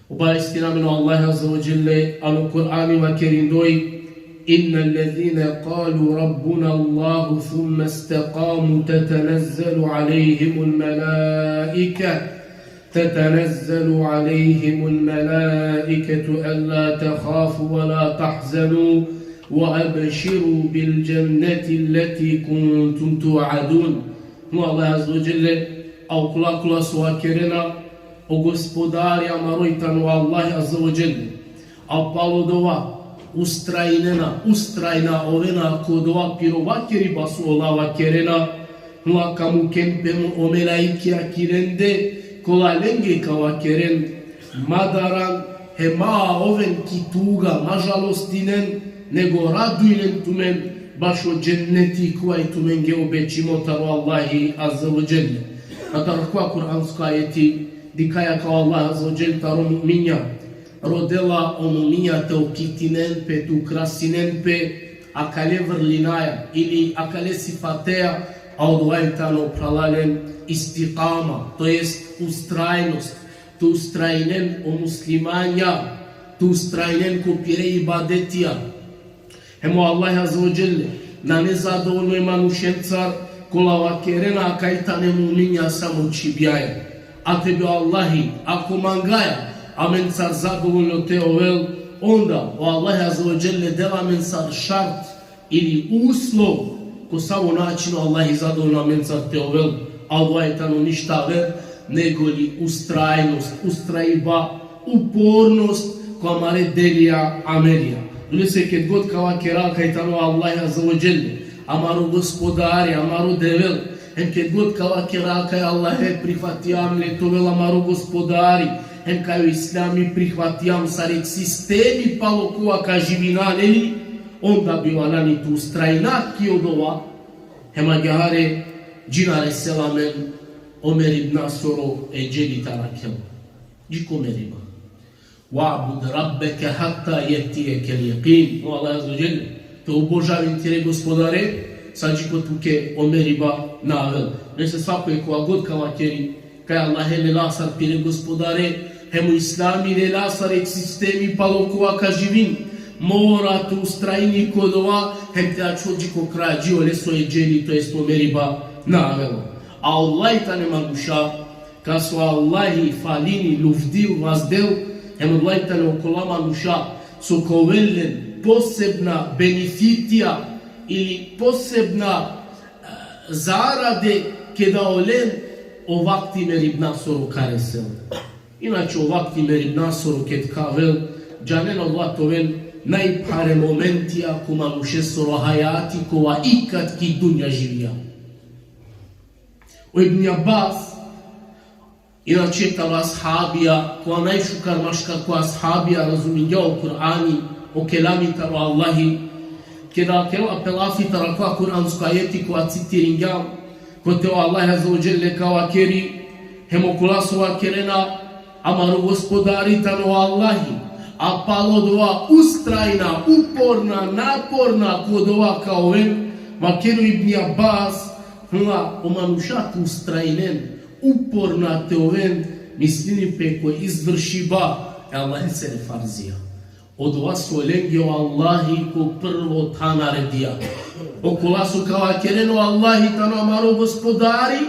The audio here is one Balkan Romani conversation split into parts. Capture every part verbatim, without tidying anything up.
Obavestini amen o Allah azze ve dželle ano Kur'ani vakerindoj: إن الذين قالوا ربنا الله ثم استقاموا تتنزل عليهم الملائكة تتنزل عليهم الملائكة ألا تخافوا ولا تحزنوا وأبشروا بالجنة التي كنتم توعدون. No Allah azze ve dželle, a okola kola so vakerena: O Gospodari amaro i tano Allah azze ve dželle, a palo dova ustrajnena, ustrajna ovena ko dova piro vakeriba so ola vakerena, no ka muken pe o melaikija ki lende, kola lenge ka vakeren: Ma daran, hem ma oven ki tuga, ma žalostinen, nego radujnen tumen bašo dženneti kova i tumenge obećimo taro Allahi azze ve dželle. A taro kova kuransko ajeti dikhaja kaj o Allah azze ve dželle taro mu'minja rodela o mu'minja te okitinen pe, te ukrasinen pe akale vrlinaja ili akale sifateja, a odova i tano, phralalen, istikama, to jest ustrajnost, te ustrajnen o muslimanja, te ustrajnen ko pire ibadetija. Hem o Allah azze ve dželle nane zadovoljno e manušencar kola vakerena kaj tane mu'minja samo čhibjaja. A te bi o Allahi, ako mangaja amencar zadovoljno te ovel, onda o Allah azze ve dželle dela amencar šart ili uslov, ko savo način o Allahi zadovoljno amencar te ovel, a odova i tano ništa aver, nego li ustrajnost, ustrajiba, upornost ko amare delija, amelija. Odolese ked god ka vakera kaj tano Allah azze ve dželle amaro Gospodari, amaro Devel, hem ked god ka vakera kaj Allahe prihvatija amen te ovel amaro Gospodari, hem kaj o Islami prihvatija amen sar jek sistemi palo kova ka živina, neli, onda bi valjani te ustrajna ki odova. Hem agjaar džinaja resela amen o meribnasoro e dželi te arakhel. Dži ko meriba: واعبد ربك حتى يأتيك اليقين. O Allah azze ve dželle, te obožavin tire Gospodare, sa dži ko tuke o meriba na avel. Odolese svako kova god ka vakeri kaj Allahe lela sar pire Gospodare, hem o Islami lela sar jek sistemi palo kova ka živin, mora te ustrajni ko dova, hem te ačhol dži ko kraj, dži oleso e dželi, to jest o meriba na avela. A ola i tane manuša kas o Allahi falini, luvdil, vazdel, hem ola i tane okola manuša so ka ovel len posebna benefitija ili posebna zarade keda olen o vakti meribnasoro ka resel. Inače, o vakti meribnasoro ked ka avel, džanen, ola te oven najphare momentija ko manušesoro hajati kova ikad ki dunja živija. O Ibn Abbas, inače, taro ashabija, kova najšukar maškar ko ashabija razumingja o Kur'ani, o kelami taro Allahi, keda kerela pe lafi taro akava kuransko ajeti kova citiringja, kote o Allah azze ve dželle ka vakeri: Hem okola so vakerena: Amaro Gospodari tano Allahi, a palo dova ustrajna, uporna, naporna ko dova ka oven, vakeri o Ibn Abbas, hla, o manuša te ustrajnen, uporna te oven, mislini pe ko izvršiba e Allahesere farzija. Odova so lenge o Allahi ko prvo than naredija. Okola so ka vakeren o Allahi tano amaro Gospodari,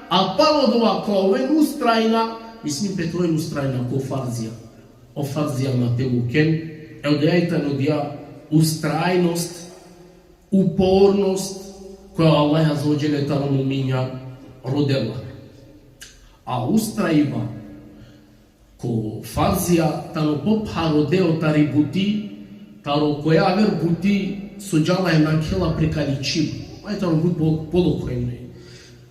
a palo dova ka oven ustrajna, mislini pe te oven ustrajna ko farzija. O farzija ma te muken, e odoja i tano odija ustrajnost, upornost, koja o Allah azze ve dželle taro mu'minja rodela. A ustrajba ko farzija tano popharo deo tari buti, taro koja aver buti so džala hem nakhela prekaličiba. Aj tano but po-, polokho.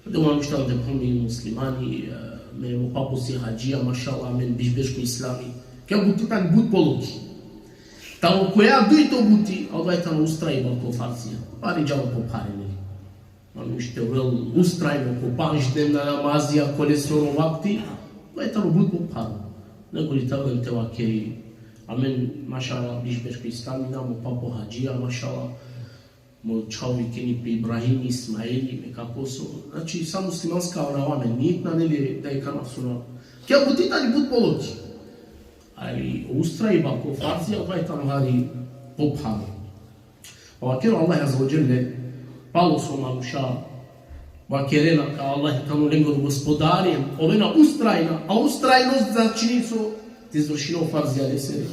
Ade manuš tano, dekhon, muslimani, e, me, mo papo si hadžija, mašallah, amen biš berš ko islami. Kja buti tani but polokhi. Tano koja dujto buti, a odova tano ustrajba ko farzija. Pari džala popharo, neli. Manuš te ovel ustrajno ko pandž dnevna namazija, ko lesoro vakti, odova tano but popharo. Nego li te oven te vakeri: Amen, mašallah, biš berš ko islami, mo papo hadžija, mašallah, mo čhavo vikini pe Ibrahim, Ismaili, me kako so. Znači, sa muslimanska anava amen, nijekh nane le da i kana suna. Kja buti tani but polokhi. A i ustrajba ko farzija, odova tano hari popharo. Vakeri o Allah azze ve dželle, palo so manuša vakerena kaj Allah tano lengoro gospodari, ovena ustrajna, a ustrajnost značini so te izvršina o farzija lesere.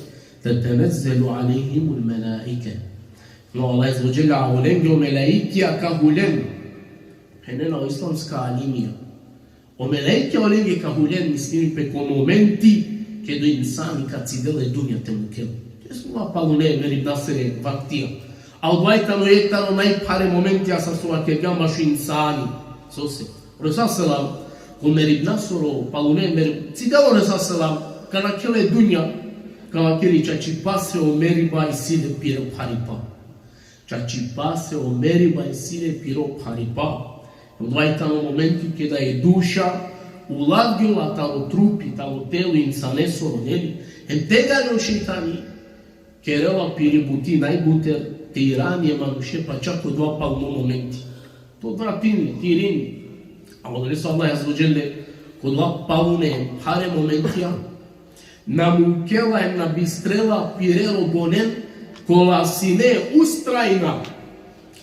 Tetenezzelu alejhimul melaike. No Allah azze ve dželle, a olenge o melaikija ka hulen. Phenena o islamska alimija. O melaikija olenge ka hulen, mislini pe ko momenti keda o insani ka cidel e dunja te mukel. To jest, ola palune meribnasere vaktija. A odova tano jekh taro najphare momentija sar so vakergjam bašo insani. Sose? O Resul selam, ko meribnasoro palune merib-, cidel o Resul selam, ka nakhel e dunja, ka vakeri: čačipase o meriba isi le piro pharipa. Čačipase o meriba isi le piro pharipa. Odova tano momenti keda e duša ulavgjol taro trupi, taro telo insanesoro, neli? Hem tegani o šejtani kerela piri buti najbuter te irani e manuše, pa čak odova paluno momenti. Te odvratini, te irini. Ama odoleso Allah azze ve dželle, ko odova palune phare momentija, na mukela hem na bistrela pire robonen, kola sine ustrajna.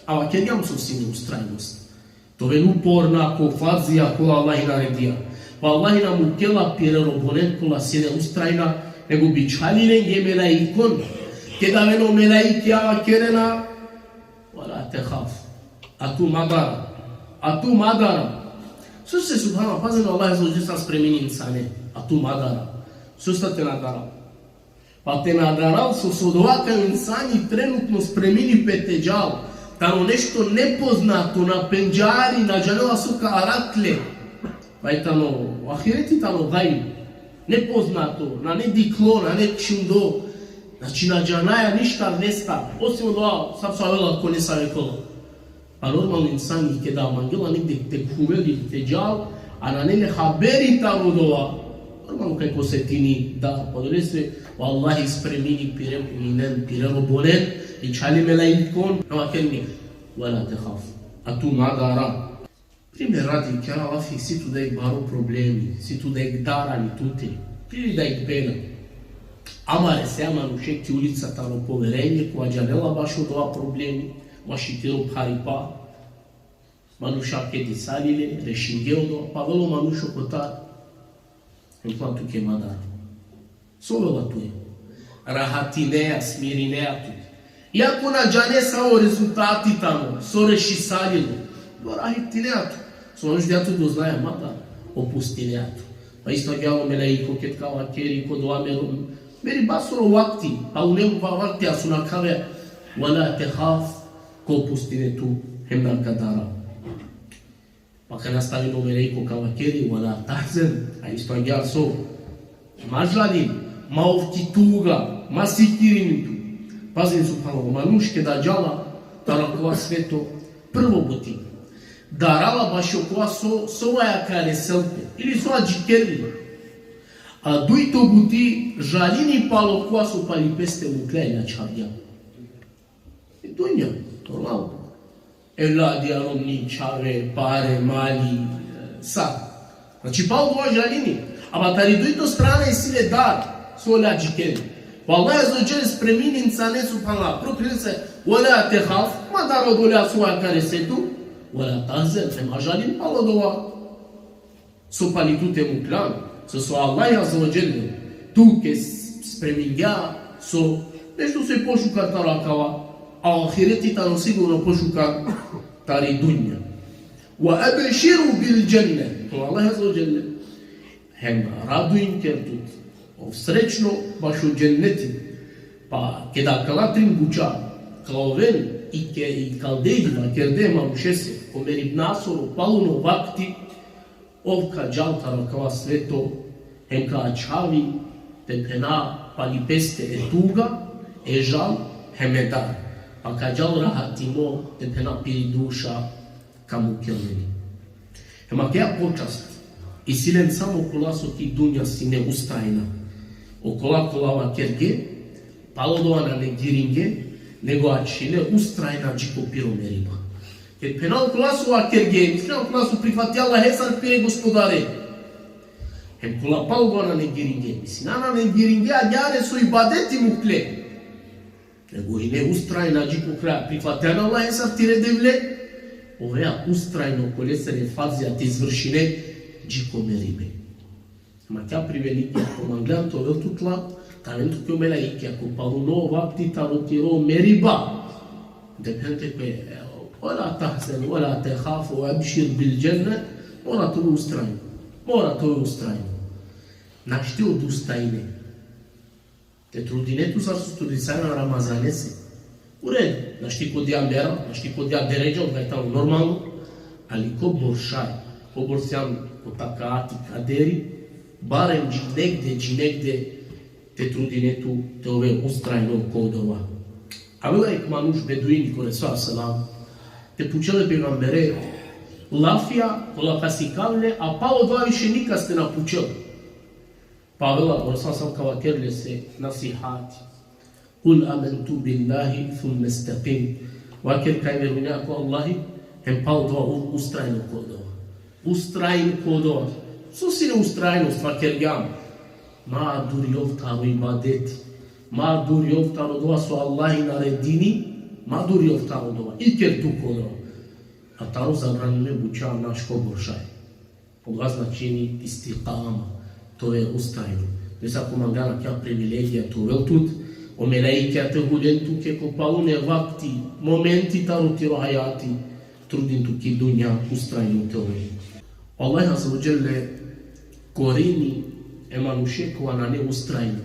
A vakergjam so sine ustrajnost. Te oven uporna ko farzija kola Allah naredija. Pa Allah na mukela pire robonen kola sine ustrajna, nego bičhali lenge melaikon. Keda avena o melaikija, vakerena: Ve la tehaf. A tu ma dara. A tu ma dara. Sose, subhanallah, pazin o Allah azze ve dželle sar spremini insane. A tu ma dara. Sose te na dara. Pa te na dara, so, so odova kaj o insani trenutno spremini pe te džal taro nešto nepoznato, na pendžari, na džanela so ka arakhle. Pa i tano, o ahireti tano gajb. Nepoznato, nane dikhlo, nane šundo. Znači, na džanaja ništa nestar. Osim odova, sar so avela ko nesave kola. Pa normalno, insani keda mangela negde te khuvel ili te džal, a nane le haberi taro odova, normalno kaj ka osetini dar. Pa odolese, vallahi, spremini pire muminen, pire robonen, bičhali melaikon, hem vakerni: Ve la tehaf. A tu ma dara. Primer radi, kera lafi, si tu dajek baro problemi, si tu dajek dar ani tute, ili dajek bela. Ama resea manuše ki ulica taro poverenje, kova džanela bašo odova problemi, baši tiro pharipa, manuša kedisalile, rešingje odova, pa avela o manuš okotar, hem phenela: Tuke ma dara. So avela tut? Rahatinea, smirinea tut. Iako na džane savo rezultati tano, so rešisalilo, no rahatinea tut. So manuš dea tut doznaja, ma dara, opustinea tut. Pa isto agjaar o melaiko ked ka vakeri ko dova mero, meribasoro vakti, pa unem va vakti asunakave: Ve la tehaf, ka opustine tut, hem na ka dara. Pa ka nastavini o melaiko ka vakeri: Ve la tahzen, a isto agjaar so? Ma žalin, ma ov ki tuga, ma sikirini tu. Pazin, subhanallah, o manuš keda džala taro akava sveto, prvo buti, darala bašo kova so, so vaja ka resel pe, ili so adžikerela. A dujto buti, žalini palo kova so pali peste mukla ili ačhavgja. I dunja, normalno. Evladi, romni, čhave, pare, mali, sa. Znači, palo odova žalini. Ama tari dujto strana isi le dar, so ole adžikeri. Pa Allah azze ve dželle spremini insane, subhanallah, prvo phenela: Ve la tehaf, ma dara odolea so vaja ka resel tut, ve la tahzen, hem ma žalin palo odova so pali tute muklan, so, so Allah azze ve dželle tuke s-, spremingja, so nešto so i pošukar taro akava, a o ahireti tano sigurno pošukar tari dunja. Ve ebširu bil dženne. To Allah azze ve dželle. Hem raduinker tut, ov srećno bašo dženneti. Pa keda akala trin buća ka oven i ke-, i kaldej vakerde manušese, ko meribnasoro paluno vakti, ov ka džal taro akava sveto, hem ka ačhavi, te phena, pali peste e tuga, e žal, hem e dar. Pa ka džal rahatimo, te phena, piri duša, ka mukel le. Hem akaja počast isi len samo okola so ki dunja sine ustrajna. Okola kola vakerge, palo odova na negiringe, nego ačhile ustrajna dži ko piro meriba. Ked phena okola so vakerge, mislinena okola so prihvatija Allahe sar pire gospodare. Hem kola palo dova na negiringe. Mislinena na negiringe agjare so ibadeti mukhle. Nego hine ustrajna dži ko kraj. Prihvatinena Allahesar tire Devle. Ovea ustrajno kolesere farzija te izvršine dži ko meribe. Ma kja privilegija, ako manglan te ovel tut la, te aven tuke o melaikija, ko paluno vakti taro tiro meriba. Depende pe, ولا تحزن ولا تخف وأبشر بالجنة, mora te ove ustrajno. Mora te ove ustrajno. Našti odustajne. Te trudine tu sar so trudisajna Ramazanese. U redu, našti ko dija mera, našti ko dija deredža, odova i tano normalno, ali kobor šaj, kobor sijam ko takati, kaderi, barem dži negde, dži negde, te trudine tu, te ove ustrajno ko odova. Avela jekh manuš beduini ko Resul selam, te pučel e pejgambere lafija, kola ka sikavel le, a palo dova više nikas te na pučel. Pa avela, o Resul selam ka vakerel lese nasihati. قل آمنت بالله ثم استقم. Vaker kaj verujnea ko Allahi, hem palo dova u-, ustrajno ko odova. Ustrajno ko odova. So sine ustrajnost, vakergjam? Ma durjov taro ibadeti. Ma durjov taro dova so Allahi naredini, ma durjov taro dova. Iker tu ko odova. A taro zabranime buća naš kobor šaj. Odova značini istikama, te ove ustrajno. Desa ko manglan akja privilegija te ovel tut, o melaikija te hulen tuke ko palune vakti, momenti taro tiro hajati, trudin tu ki dunja ustrajno te ove. Allah Azze ve Dželle korini e manuše kova nane ustrajno,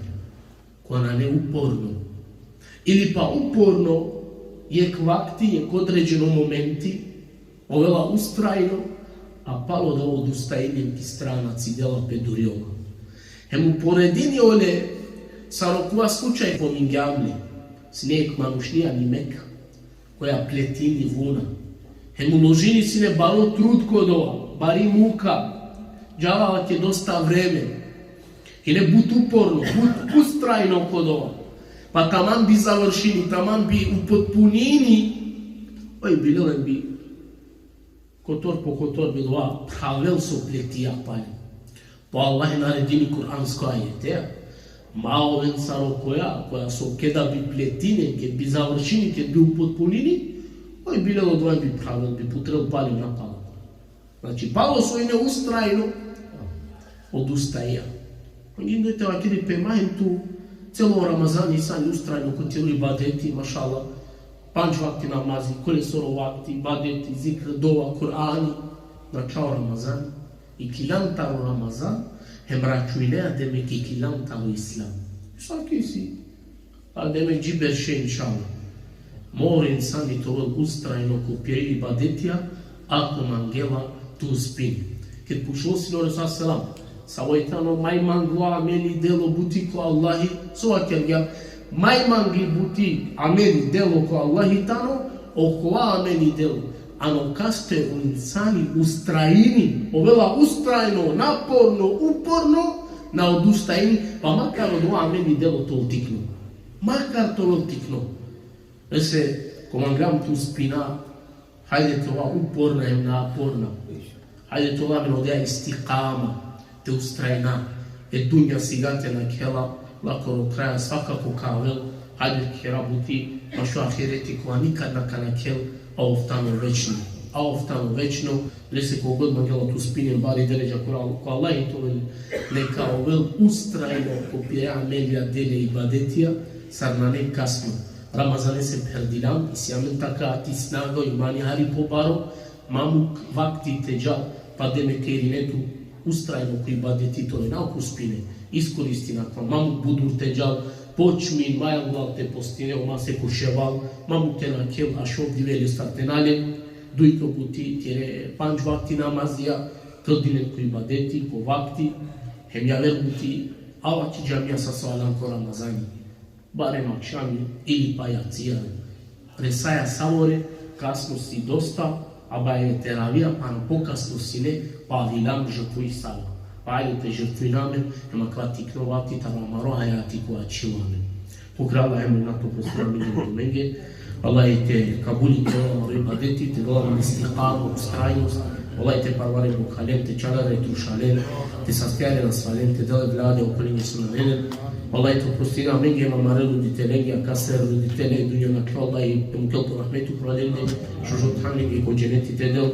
kova nane uporno. Ili pa uporno, jekh vakti, jekh određeno momenti, ovela ustrajno, a palo dova odustajini ki strana, cidela pe, durjola. Hem uporedini ole sar okova slučaj pomingjam le, sine jekh manušni ani Meka, koja pletini vuna. Hem uložini sine baro trud ko dova, bari muka, džala lake dosta vreme. Hine but uporno, but ustrajno ko dova. Pa taman bi završini, taman bi upotpunini, oj, bi lel len bi kotor po kotor bi dova phravel so pletija pale. Po Allah naredini kuransko ajete, ma oven sar okoja, koja so keda bi pletini, ked bi završini, ked bi upotpunini, oj, bi lel odova bi phravel, bi putrel pale napalo. Znači, palo so ine ustrajno, odustaja. Indi te vakeri pe, ma hem tu celo Ramazan isi ustrajno ko tiro ibadeti, mašallah, pandž vakti namazi, kolesoro vakti, ibadeti, zikr, dova, Kur'ani, na čhavo Ramazan, ikljan taro Ramazan, hem računea demek ikljan taro Islam. Saki si. A demek dži berše, inšallah. Mora insani te ovel ustrajno ko pire ibadetija, ako mangela te uspini. Ked pučlo sine o Resul selam, savo i tano maj manglo ameli, delo, buti ko Allahi, so vakergja? Maj mangli buti, ameli, delo ko Allahi tano okova ameli, delo ano kaste o insani ustrajini, ovela ustrajno, naporno, uporno, na odustajini, pa makar odova ameli, delo te ovel tikno. Makar te ovel tikno. Lese, ko manglam te uspina, hajde te ova uporna hem naporna. Hajde te ova amen odoja istikama, te ustrajna. E dunja sigate nakhela, lakoro kraja svakako ka avel, hajde te kera buti, mašo ahireti kova nikad na ka nakhel, a ov tano večno. A ov tano večno, lese kogod mangela te uspini bari deredža ko, ko Allahi te ovel le, neka ovel ustrajno ko pire amelija, dela, ibadetija, sar nane kasno. Ramazanese pherdilam, isi amen takati, snaga, imani hari pobaro, ma muk vakti te džal, pa demek te irine tu ustrajno ko ibadeti, te ove, na ka uspine, iskoristin akava, ma muk budur te džal, počmin, maj avlal te postine, o masek o Ševal, ma muk te nakhel, a šov dive lestar te na len, dujto buti, kere pandž vakti namazija, kldin len ko ibadeti, ko vakti, hem javer buti, ava ki džamija sa so alan ko Ramazani. Barem akšami ili pa jacija. Resaja savore, kasno si dosta, a baje teravija, pa na pokasno sine, pa avilam, žrtvujsava. Pa ajde te žrtvujna amen, hem akava tikno vakti taro amaro hajati kova ačhilo amen. Ko kraj, Allah amen na te oprostini amenge, Allah te kabuli te amaro ibadeti, te del amen istikama, ustrajnost, Vallahi te parvare bokhalen, te čarare trušalen, te sastjare nasvalen, te del evlade okolinge so na len len. Vallahi te oprostin amenge hem amare roditelenge, akaser roditele, dunja nakhle, Allahi te mukel po rahmeti upro lende, šužo than lenge ko dženeti te del.